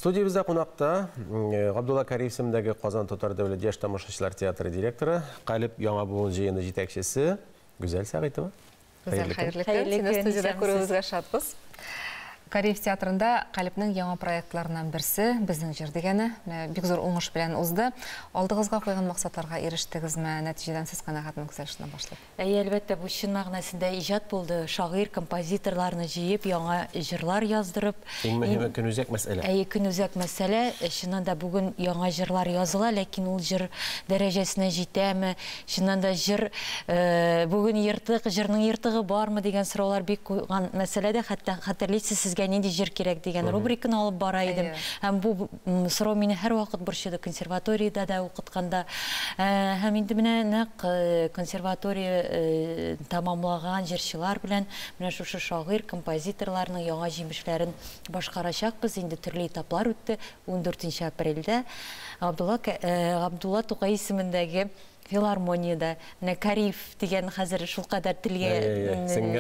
Студиябездә кунакта Габдулла Кариев исемендәге Казан татар дәүләт яшь тамашачылар театры директоры, Калеб яңа буын җыены җитәкчесе Гүзәл Сәгыйтова. Гүзәл, хәерле көн. Сине студиядә күрүебезгә шатбыз. Кариев театрында Калебнең яңа проектларыннан берсе, Безнең җыр дигәне, менә бик зур уңыш белән узды. Алдыгызга куйган максатларга ирештегезме? Нәтиҗәдән сез канәгатьме, Гүзәл, шуннан башлыйк. Әйе, әлбәттә, бу чын мәгънәсендә иҗат булды. Шагыйрь, композиторларны җыеп, яңа җырлар яздырып. Иң мөһиме, көнүзәк мәсьәлә. Әйе, көнүзәк мәсьәлә. Чыннан да, бүген яңа җырлар языла, ләкин ул җыр дәрәҗәсенә җитәме? Чыннан да, җыр бүген ертык, җырның ертыгы бармы дигән сораулар бик куйган мәсьәлә дә. Хәтта хәтерлисез, сезгә нинди җыр кирәк дигән рубриканы алып бара идем. Һәм бу сорау мине һәрвакыт борчыды, консерваториядә дә укытканда. Һәм инде менә нәкъ консерватория тәмамлаган җырчылар белән менә шушы шагыйрь, композиторларның яңа җимешләрен башкарачакбыз. Инде төрле этаплар үтте. 14 апрельдә Габдулла Габдулла Тукай исемендәге филармониядә, менә Кариев дигән хәзер шулкадәр телгә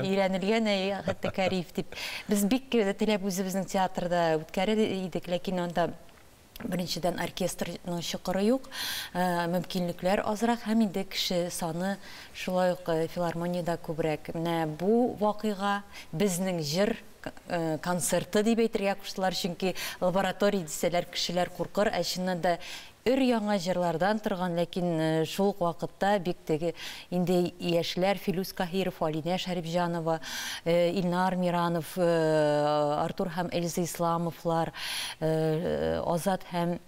өйрәнелгән, әйе, хәтта Кариев дип. Без бик теләп үзебезнең театрда үткәрер идек, ләкин анда беренчедән оркестрның чокыры юк, мөмкинлекләр азрак һәм инде кеше саны шулай ук филармониядә күбрәк. Менә бу вакыйга безнең җыр концерты дип әйтергә куштылар, чөнки лаборатория дисәләр кешеләр куркыр, ә чыннан да өр-яңа җырлардан торган, ләкин шул ук вакытта бик теге инде яшьләр Филүс Каһиров, Алинә Шәрипҗанова, Илнар Миранов, Артур һәм Эльза Исламовлар, Азат һәм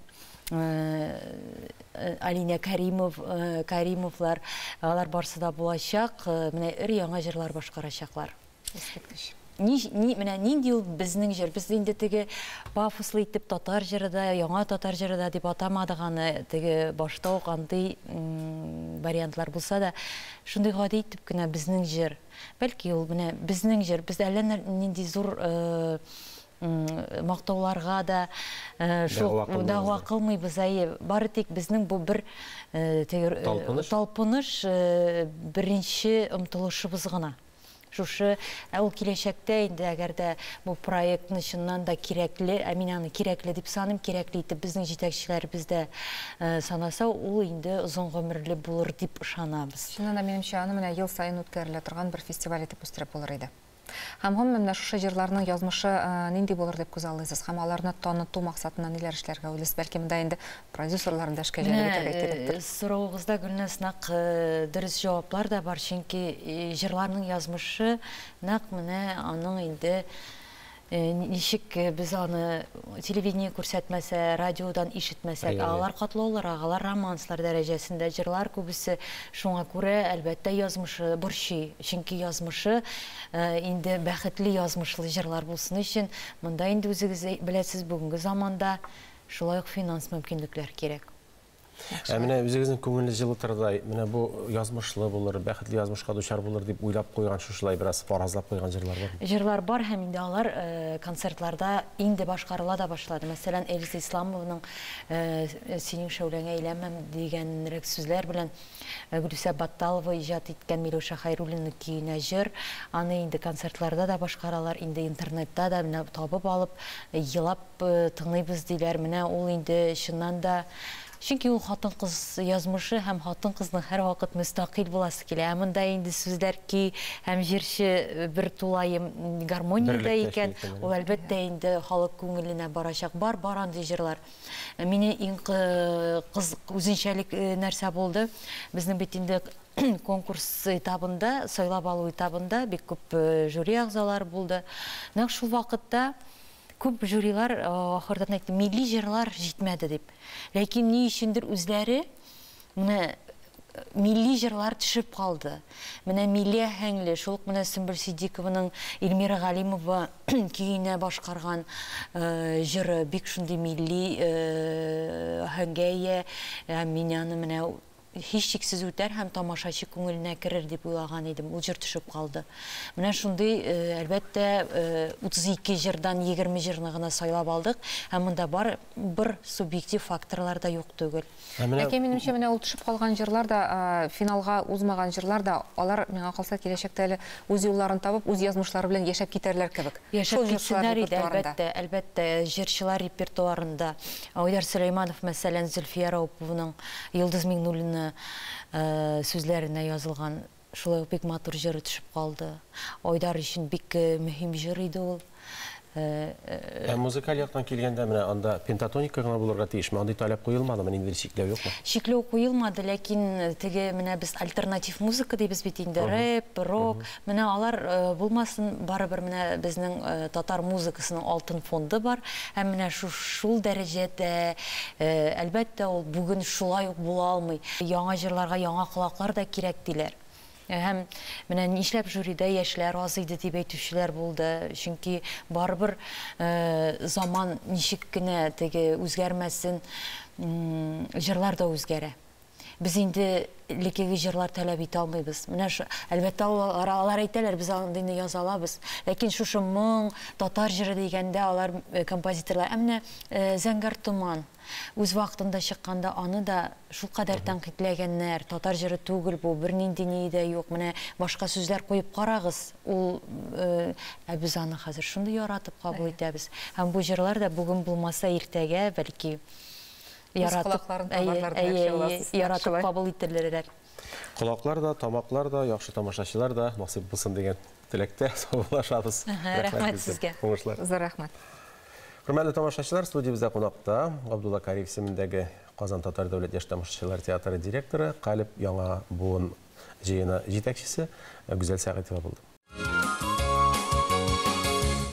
Алинә Кәримов, Кәримовлар, алар барсы да булачак, менә өр-яңа җырлар башкарачаклар. Искиткеч. Ни, ни, менә нинди ул безнең җыр? Без инде теге пафослы итеп татар җыры да, яңа татар җыры да дип атамадык аны. Теге башта ук андый вариантлар булса да, шундый гади итеп кенә безнең җыр. Бәлки ул менә безнең җыр. Без әллә нинди зур мактауларга да шул дәгъва кылмыйбыз, әйе. Бары тик безнең бу бер теге талпыныш, талпыныш беренче омтылышыбыз гына. Шушы, ә ул киләчәктә инде, әгәр дә бу проектны чыннан да кирәкле, ә мин аны кирәкле дип саныйм, кирәкле итеп безнең җитәкчеләребез дә санаса, ул инде озын гомерле булыр дип ышанабыз. Чыннан да, минемчә, аны менә ел саен үткәрелә торган бер фестиваль итеп үстереп булыр иде. Һәм гомумән менә шушы җырларның язмышы нинди булыр дип күзаллыйсыз? Һәм аларны таныту максатыннан ниләр эшләргә уйлыйсыз? Бәлки монда инде продюсерларны да эшкә җәлеп итәргә кирәктер. Соравыгызда, Гөлназ, нәкъ дөрес җаваплар да бар, чөнки җырларның язмышы нәкъ менә аның инде ничек без аны телевидение күрсәтмәсә, радиодан ишетмәсәк, алар катлаулырак, алар романслар дәрәҗәсендә җырлар күбесе, шуңа күрә, әлбәттә, язмышы борчый, чөнки язмышы инде бәхетле язмышлы җырлар булсын өчен, монда инде үзегез беләсез, бүгенге заманда шулай ук финанс мөмкинлекләр кирәк. Ә менә үзегезнең күңелне җылытырдай, менә бу язмышлы булыр, бәхетле язмышка дучар булыр дип уйлап куйган, шушылай бераз фаразлап куйган җырлар бармы? Җырлар бар һәм инде алар концертларда инде башкарыла да башлады. Мәсәлән, Эльза Исламованың Синең шәүләңә әйләнмәм дигәнрәк сүзләр белән Гөлүсә Батталова иҗат иткән Миләүшә Хәйруллина көенә җыр. Аны инде концертларда да башкаралар, инде интернетта да менә табып алып, елап тыңлыйбыз диләр. Менә ул инде чыннан да, чөнки ул хатын-кыз язмышы һәм хатын-кызның һәрвакыт мөстәкыйль буласы килә. Ә монда инде сүзләр, көй һәм җырчы бер тулаем гармониядә икән, ул әлбәттә инде халык күңеленә барачак. Бар, бар андый җырлар. Мине иң кызык үзенчәлек нәрсә булды? Безнең бит инде конкурс этабында, сайлап алу этабында бик күп жюри әгъзалары булды. Нәкъ шул вакытта күп жюрилар ахырдан әйтте, милли җырлар җитмәде дип. Ләкин ни өчендер үзләре менә милли җырлар төшеп калды. Менә милли әһәңле, шул ук менә Сөмбел Сиддикованың Эльмира Галимова көенә башкарган җыры бик шундый милли әһәңгә ия. Мин аны менә һичшиксез үтәр һәм тамашачы күңеленә керер дип уйлаган идем. Ул җыр төшеп калды. Менә шундый, әлбәттә, 32 җырдан 20 җырны гына сайлап алдык. Һәм монда бар бер субъектив факторлар да юк түгел. Ләкин минемчә, менә ул төшеп калган җырлар да, финалга узмаган җырлар да, алар, миңа калса, киләчәктә әле үз юлларын табып, үз язмышлары белән яшәп китәрләр кебек. Яшәп китсеннәр иде, әлбәттә, әлбәттә, җырчылар репертуарында. Айдар Сөләйманов, мәсәлән, Зөлфия Раупованың Йолдыз Миңнуллина сүзләренә язылган шулай ук бик матур җыры төшеп калды. Айдар өчен бик мөһим җыр иде ул. Ә музыкаль яктан килгәндә, менә анда пентатоника гына булырга тиешме? Андый таләп куелмадымы? Ниндидер чикләү юкмы? Чикләү куелмады, ләкин теге менә без альтернатив музыка дибез бит инде, рэп, рок. Менә алар булмасын, барыбер менә безнең татар музыкасының алтын фонды бар. Һәм менә шул дәрәҗәдә, әлбәттә, ул бүген шулай ук була алмый. Яңа җырларга яңа колаклар да кирәк диләр. Һәм менә нишләп жюрида яшьләр аз иде дип әйтүчеләр булды. Чөнки барыбер заман ничек кенә теге үзгәрмәсен, җырлар да үзгәрә. Без инде элеккеге җырлар таләп итә алмыйбыз. Менә шу, әлбәттә, алар әйтәләр, без андыйны яза алабыз. Ләкин шушы моң, татар җыры дигәндә алар композиторлар. Ә менә Зәңгәр томан үз вакытында чыкканда аны да шулкадәр тәнкыйтьләгәннәр, татар җыры түгел бу, бернинди ни дә юк, менә башка сүзләр куеп карагыз, ул, ә без аны хәзер шундый яратып кабул итәбез. Һәм бу җырлар да бүген булмаса иртәгә, бәлки, яратып, яратып кабул ителерләр. Колаклар да, тамаклар да, яхшы тамашачылар да насыйп булсын дигән теләктә саубуллашабыз. Рәхмәт сезгә. Уңышлар. Зур рәхмәт. Хөрмәтле тамашачылар, студиябездә кунакта Габдулла Кариев исемендәге Казан татар дәүләт яшь тамашачылар театры директоры, Калеб яңа буын җыены җитәкчесе Гүзәл Сәгыйтова булды.